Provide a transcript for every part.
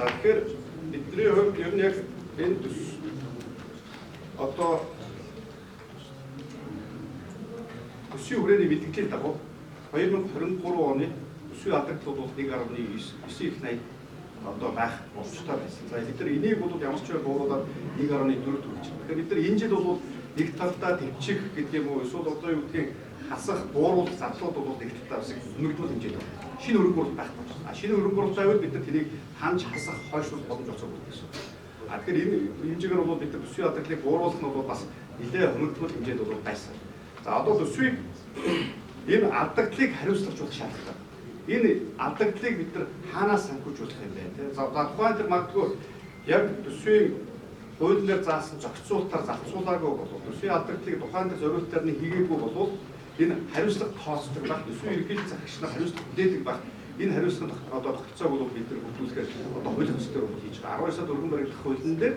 За тэгэхээр бидний хувьд ер нь яг энэ төс одоо төсвийн хүрээний мэдээллийн дагуу 2023 оны төсвийн алдагдал бол 1.9 их 80 одоо байх боломжтой байсан. За бид нар энийг бол ямар ч үе бууруулад 1.4 хүрч байна. Тэгэхээр бид нар энэ жил бол нэг талдаа төвчих гэдэг юм уу эсвэл одоо юу гэдгийг хасах, бууруулах задлууд бол нэг талдаа бас хөнгөдөл хэмжээд байна. Шинэ хөрөнгө оруулалт байхгүй байна. А шинэ хөрөнгө оруулалт байвал бид нар тэрийг ханж хасах, хойшлуулах боломж олцоо гэсэн. А тэгэхээр энэ хэмжээгээр бол бид нар төсвийн алдагдлыг бууруулах нь бол бас нэлээд хөнгөдөл хэмжээнд бол байсан. За одоо төсвийг энэ алдагдлыг хариуцлагажуулах шаардлагатай. Энэ алдагдлыг бид нар хаанаас санхүүжүүлэх юм бэ те? За тухайн тэр магадгүй яг төсвийн хуулиар заасан зохицуултаар зарцуулаагүй бол төсвийн алдагдлыг тухайн тэр зориултаар нь хийгээгүй бол энэ хариуцлага тооцдог байх, төсвийн ерөнхийлөгч захирагч нар хариуцлага хүлээдэг байх. Энэ хариуцлагын одоо тогтолцоог бол бид нар бүрдүүлэхээр одоо хуулийн төсөл бол хийж байгаа. 19-д өргөн баригдах хуулийн дээр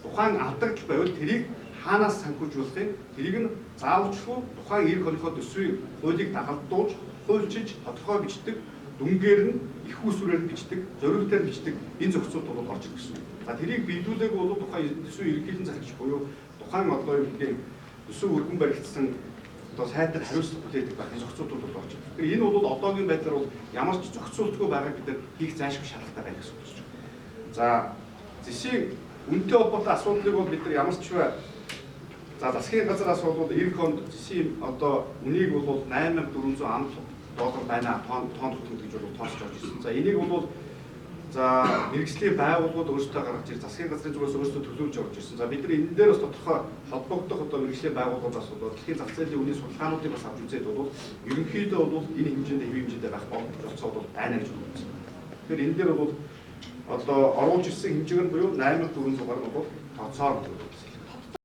тухайн алдагдал байвал тэрийг хаанаас санхүүжүүлэх юм? Тэрийг нь заавалчгүй тухайн эрх хонхоо төсвийн хуулийг дагалдуулж, хуульчилж, тодорхой бичдэг, дүнгээр нь их усүрээр бичдэг, зориултаар бичдэг энэ зохицуулт бол орж ирэх гэсэн. За тэрийг биелүүлээгүй бол тухайн төсвийн ерөнхийлөн захирагч буюу тухайн одоо юу гэдгийг төсөв өргөн баригдсан одоо сайдар хариуцлага хүлээдэг байх энэ зохицуултууд бол орж ирэх. Тэгэхээр энэ бол одоогийн байдлаар бол ямар ч зохицуултгүй байгааг бид нар хийх зайлшгүй шаардлагатай байна гэсэн үг байна. За зэсийн үнэтэй холбоотой асуудлыг бол бид нар ямар ч бай за засгийн газраас бол 90 онд зэсийн одоо үнийг бол 8400 ам доллар байна тонн тутамд гэж бол тооцож орж ирсэн. За энийг бол за мэргэжлийн байгууллагууд өөрсдөө гаргаж ир засгийн газрын зүгээс өөрсдөө төлөвлөж орж ирсэн. За бид нар энэ дээр бас тодорхой холбогдох одоо мэргэжлийн байгууллагуудаас бол дэлхийн зах зээлийн үнийн судалгаануудыг бас авч үзээд бол ерөнхийдөө бол энэ хэмжээнд хэвийн хэмжээндээ байх боломжтой бол байна гэж үзсэн. Тэгэхээр энэ дээр бол одоо оруулж ирсэн хэмжээг нь буюу 8400 гаруй бол тооцоо гэдэг.